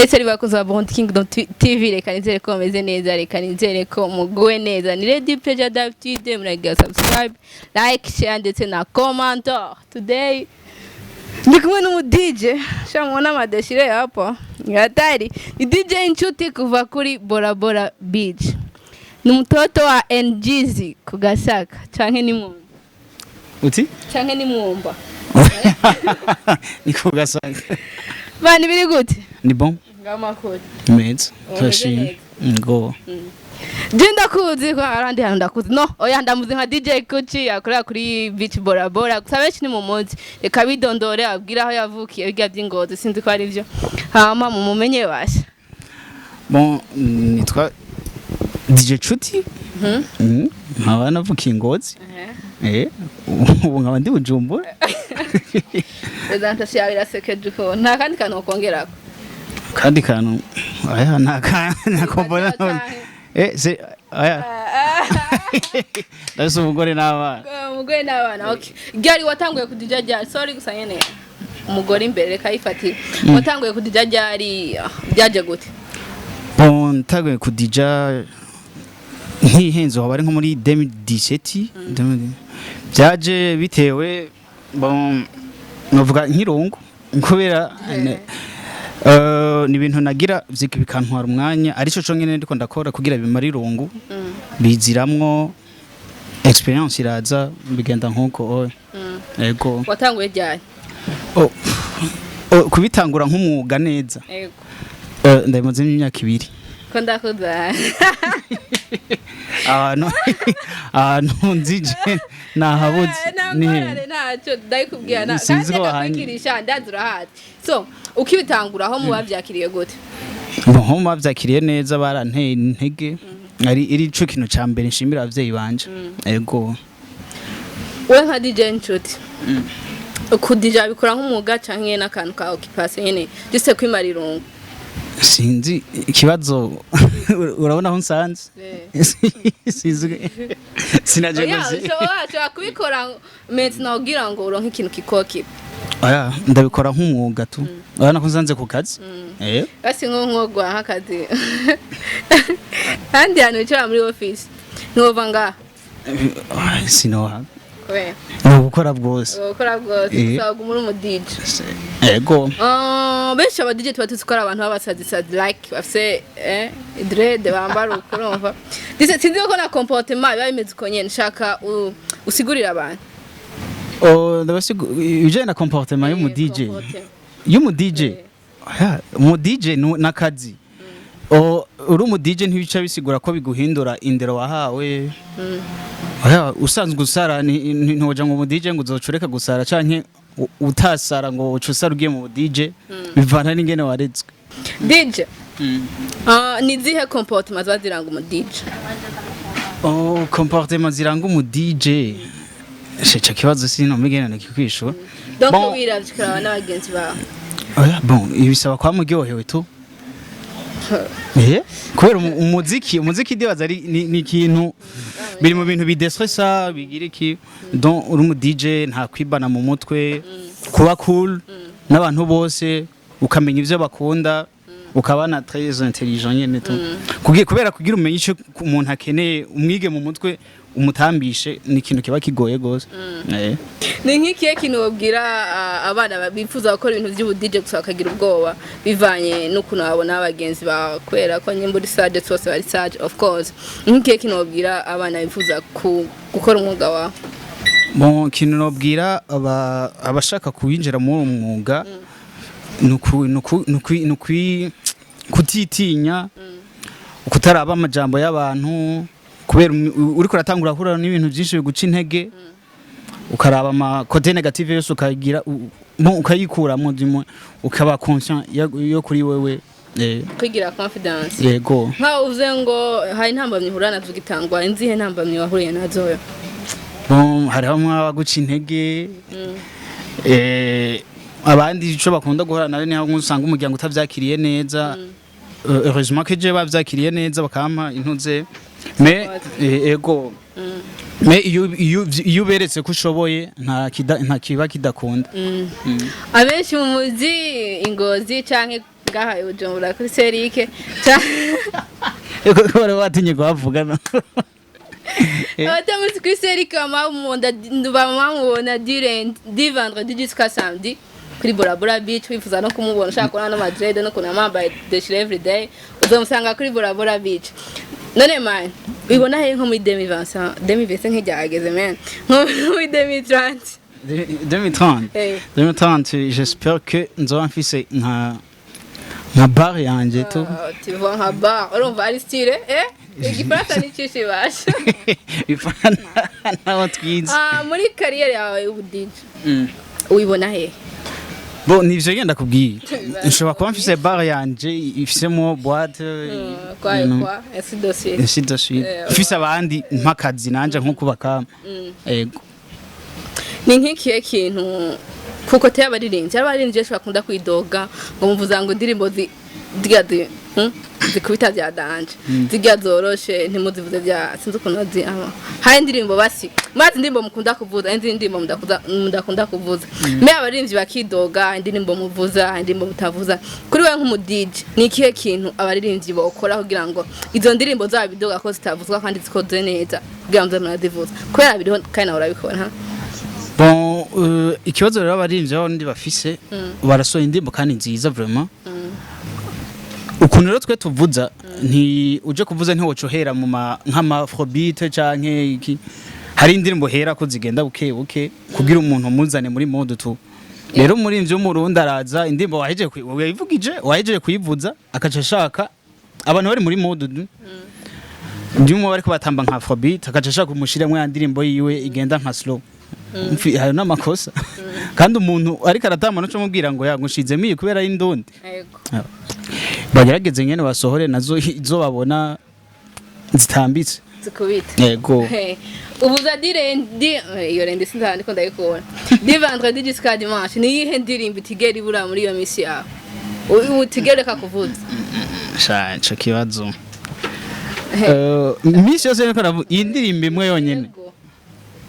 Salut, salut bakunzi ba Burundi Kingdom TV. Reka nizere ko bameze neza, reka nizere ko muguwe neza. Ni Lady Pleasure d'habitude. Muragira subscribe, like, share ndetse na comment. Today ndi kumwe n'umu DJ shamubona amadeshire hapo ni hatari. Ni DJ Inshuti kuva kuri Bora Bora Beach, ni mtoto wa NGZ ku Gasaka canke ni Mwumba? Uti? Canke ni Mwumba? Ni ku Gasaka. Bani, biri gute? Ni bon. Ngamakuru? Meza. Umeze Turashima. neza. Ngo. Je ndakuzi ko arandi hantu ndakuzi, no oya, ndamuzi nka DJ Kuchi akorera kuri Beach Bora Bora, gusa benshi ni mumuzi. Reka bidondore, abwira aho yavukiye, birya by'Ingozi sinzi ko ari byo, hama mumumenye basha. Bon, nitwa DJ Chuti. Nkaba navukiye Ngozi. Ubu nkaba ndi Bujumbura. Presentation yawe irasekeje ukuntu, nta kandi kantu wokongerako? Kandi kantu, aya nta nako mbona. Se aya. Ndafise umugore n'abana. Umugore n'abana, okay. Ryari watanguye kudija? Ryari? Sorry, gusa nyene umugore imbere, reka yifatire. Watanguye kudija ryari? Ah, byaje gute? Bon, ntaguye kudija ntihenze waba ari nko muri 2017. Byaje bitewe, bon, novuga nk'irungu kubera ni ibintu nagira bikantwara umwanya, arico co nyene ndiko ndakora kugira bimare irungu, biziramwo experience iraza, bigenda nkuko oya. Ego. Watanguye ryari? Oh, kubitangura nk'umwuga neza? Yego. Ndabimazemo imyaka 2. Ko ndakuza. Ahantu nzije nahabuze. Nta Ni ngorane, ntacyo ndabikubwira na Sinzi kandi ko wahanye. ndakwigirisha, ndazi urahazi. So ukibitangura aho muba byakiriye gute? Bon, bavyakiriye neza, baranteye intege, ari iri co kintu ca mbere nshimira abavyeyi banje, ego. We nka DJ Nshuti, kudija bikora nk'umwuga canke n'akantu ka occupation nyene, juste kwimara irungu? Sinzi ikibazo, urabona aho nsanze, sinzi, sinaje Oya, ngo ushobora kubikora maintenant kugira ngo uronke ikintu kikokipa? Oya, ndabikora nk'umwuga tu, urabona ko nsanze ku kazi. Basi nko nkogwa nk'akazi kandi hantu wicara muri office, ntiwova ngaha? Sinoha. Kubera? Ni ugukora bwose. Gukora bwose. Gusa waguma uri umu DJ? Ego. Ah, benshi aba DJ tuba tuzi ko ari abantu b'abasazisazi, like bafise dread, bambara uko, urumva. Ndetse sinzi ko na comportement biba bimeze uko nyene. Nshaka usigurire abantu. Oh, ibijanye na comportement y'umu DJ? Comportement. Y'umu DJ? Oya, umu DJ n'akazi. O, uri umu DJ ntibica bisigura ko biguhindura indero wahawe. Oya, usanzwe usara, ntiwoja ngo umu DJ ngo uzocureka gusara, canke utasara ngo uce usara ugiye mu DJ, bivana n'ingene warezwe. DJ, ah, ni zihe comportement ziba ziranga umu DJ? Oh, comportement ziranga umu DJ, ico kibazo sinomigena nikikwishura. Donc Bon. wiravye ukaraba n'abagenzi bawe. Oya, bon, ibisaba kwa muryohewe tu. Kubera umuziki ndibaza ari ni ikintu biri mu bintu bidestressa, bigira iki. Donc uri umu DJ nta kwibana mu mutwe, kuba cool n'abantu bose, ukamenya ivyo bakunda, ukaba na très intelligent nyene tu. Kubera kugira umenye ico umuntu akeneye, umwige mu mutwe, umutambishe, ni ikintu kiba kigoye gose. Ni nk'ikihe kintu wabwira abana bifuza gukora ibintu by'ubu DJ gusa bakagira ubwoba bivanye n'ukuntu babona bagenzi bawe, kubera ko nyine muri sage bose bari sage, of course? Ni nk'ikihe kintu wabwira abana bifuza gukora umwuga wawe? Bon, ikintu nobwira abashaka kuwinjira muri uwo mwuga ni kutitinya, kutaraba amajambo y'abantu, kubera uriko uratangura ahura n'ibintu byinshi biguca intege, ukaraba ama côté négative yose, ukagira bon, ukayikuramwo dimwe, ukaba conscient yo kuri wewe. Kwigira confidence. Yego. Nkaho uvuze ngo hari intambamyi uhura nazo ugitangwa, inzihe ntambamyi wahuriye nazo? Bon, hariho bamwe abaguca intege, abandi ico bakunda guhura nayo ni aho usanga umuryango utavyakiriye neza. Heureusement que je bavyakiriye neza, bakampa intuze, mais ego, mais iyo uberetse ko ushoboye, nta kiba kidakunda. Abenshi mu muzi Ingozi canke Ngaha i Bujumbura kuri Serike. Kuko bari batinye kuhavuga no. Abatamuzi kuri Serike bamamubona du vendredi jusqu'à samedi kuri Bora Bora Beach. Wifuza no kumubona, ushaka kubona no Madrid no kunama yambaye déchiré everyday, uzomusanga kuri Bora Bora Beach. None man, ubibona he nko muri 2025, 2025 nk'iryageze man, nko muri 2030? 2030? 2030, j'espère que nzoba mfise nka bar yanje tu. Ah, tu vois, nka bar, urumva ari style, igifaransa ni cyinshi basha. Bifana n'abo twize. Ah, muri carrière yawe y'ubu DJ, wibona he? Bon, nivyo ngenda kubwiye, nshobora kuba mfise bar yanje ifisemo boîte. Kwa you know, kwa ainsi de suite. Ainsi de suite. Mfise abandi mpakazi nanje nko kubaka, ego. Ni nk'ikihe kintu kuko teye abaririmbyi benshi bakunda kwidoga ngo muvuza ngo indirimbo zirya zikubita bya danger, zirya zoroshe ntimuzivuze, bya sinzi ukuntu ama hari indirimbo basi mazi indirimbo mukunda kuvuza, izindi ndirimbo mudakunda kuvuza, me abaririmbyi bakidoga indirimbo muvuza, indirimbo mutavuza. Kuri wewe nk'umu DJ, ni ikihe kintu abaririmbyi bokora kugira ngo izo ndirimbo zabo bidoga ko zitavuzwa kandi zikoze neza, kugira ngo muze murazivuza, kubera biriho kandi nawe urabikora ha? Bon, ikibazo rero abaririmbyi b'abarundi bafise, barasohoye indirimbo kandi nziza vraiment. Ukuntu rero twe tuvuza, nti uje kuvuza ntiwoca uhera mu ma nk'ama afrobeat canke iki. Hari indirimbo hera ko zigenda buke buke kugira umuntu muzane muri mode tu. Rero umuririmbyi w'umurundi araza, indirimbo wahejeje wayivugije, wahejeje kuyivuza, akaca ashaka abantu bari muri mode du ndimo bariko batamba nka afrobeat, akaca ashaka kumushiramwo ya ndirimbo yiwe igenda nka slow. Hayo n'amakosa, kandi umuntu ariko aratamba no mubwira ngo yagushizemo iyi kubera y'indundi. Bagerageze nyene basohore nazo izo babona zitambitse. Zikubita. Yego. Hey. Ubuza du lundi, iyo lundi sinzaba ndiko ndayikubona, du vendredi jusqu'à dimanche, ni iyihe ndirimbo itigera ibura muri iyo misi yawe, utigera reka kuvuza? Sha, ico kibazo. Misi yose niko navuga iyi ndirimbo imwe yonyene. Yego.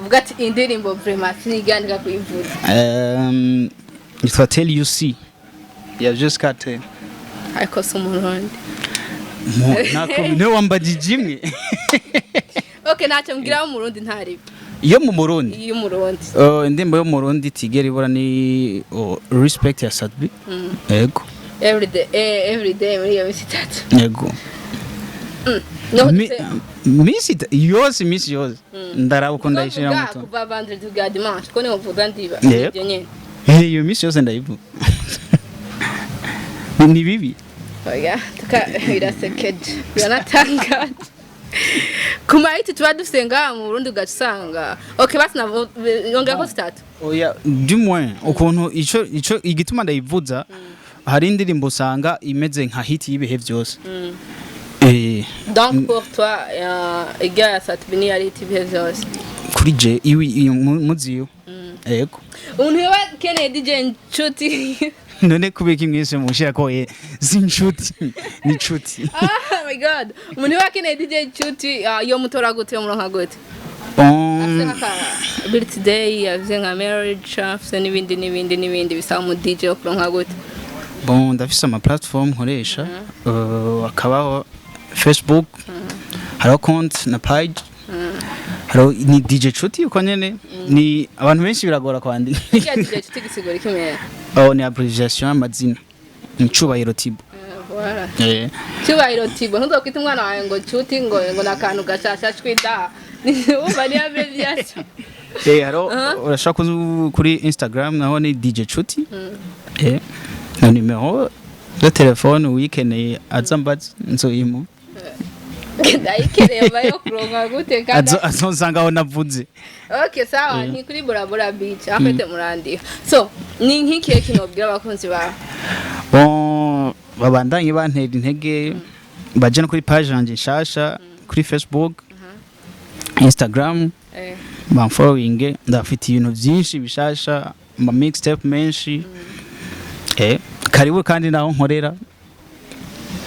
Uvuga ati indirimbo vraiment sinigandika kuyivuza. Yitwa Tell You See ya Just Cartel. Ariko si umurundi. Nako niwe wambajije imwe. Okay, ntacyo mbwira umurundi ntaribi. Iyo mu Burundi? Iyo umurundi. Indirimbo yo mu Burundi tigera ibura ni Respect ya Sat-B. Yego. Everyday, everyday muri iyo misi itatu? Yego. No. Misi yose, misi yose ndaraba uko ndayishira Kuvuga muto. Kuva vendredi kugera dimanche, ko niho mvuga ndiba. Yego. Ibyo nyene. Iyo misi yose ndayivuga, ni bibi. Oya, tuka birasekeje, biranatangaje ku mahiti tuba dufise ngaha mu Burundi, ugaca usanga okay basi yongera ko zitatu. Oya, du moins ukuntu ico igituma ndayivuza, hari indirimbo usanga imeze nka hit y'ibihe byose. Donc pour toi, irya ya Sat-B niyo ari hit ibihe vyose? Kuri je iwi iyo muziyo, yego. Umuntu yoba akeneye DJ Nshuti? None kubeka imwese mushira ko si inshuti, ni inshuti. Oh my God, umuntu yoba akeneye DJ Nshuti, yo mutora gute, yo muronka gute? Bon. Afise nk'aka birthday, afise nka marriage, afise n'ibindi n'ibindi n'ibindi bisaba umu DJ, wo kuronka gute? Bon, ndafise ama platform nkoresha, akabaho Facebook, hariho compte na page, hariho ni DJ Nshuti uko nyene. Ni abantu benshi biragora kwandika. Kirya DJ Nshuti gisigura ikimera? Oh, ni abbreviation y'amazina, ni Cubahiro Tibo. Voilà. Eh. Cyubahiro Tibo, ntuzokwita umwana wawe ngo Nshuti, ngo ni akantu gashasha shwida, wumva ni abbreviation. Hariho urashaka kuri Instagram naho ni DJ Nshuti. Na numéro de téléphone, uyikeneye aza mbaze nzoyimu. Ndayikereye bayo kuronka gute kandi? Azonsanga aho navuze. Okay, sawa, ni kuri Bora Bora Beach afite murandiha. So ni nk'ikihe kintu wabwira abakunzi bawe? Bon, babandanye bantera intege, baje no kuri page yanje nshasha kuri Facebook, Instagram, bamfollowing, ndafite ibintu byinshi bishasha, ama mixtape menshi. Karibu kandi naho nkorera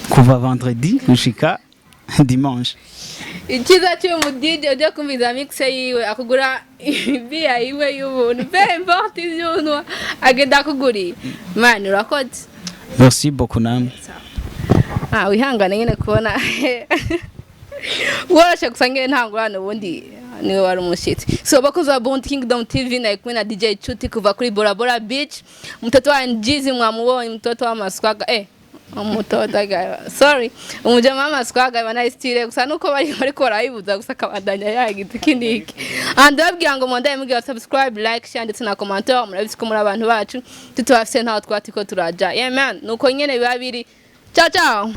kuva vendredi gushika dimanche. Icyiza cy'uyu mu DJ, ujya kumviza mix yiwe akugura ibiya yiwe y'ubuntu, peu importe ivy'unwa agenda akuguriye. Man, urakoze. Merci beaucoup namwe. Ah, wihangane nyine kubona woroshe gusa nyine nta ngurane, ubundi niwe wari umushyitsi. So bakozi ba Bounty Kingdom TV, nari kumwe na DJ Chuti kuva kuri Bora Bora Beach. Mtoto wa Njizi mwamubonye, mtoto wa Maswaga, umutoto sorry, umujama w'amaswaga banayistire gusa nuko bari barayibuza gusa akabandanya yagize ikindi iki. And babwira ngo mundaye mubwira subscribe, like, share ndetse na commentaire. Murabizi ko muri abantu bacu, tutubafise ntaho twatiko turaja. Yeah man, nuko nyene biba biri. Ciao ciao.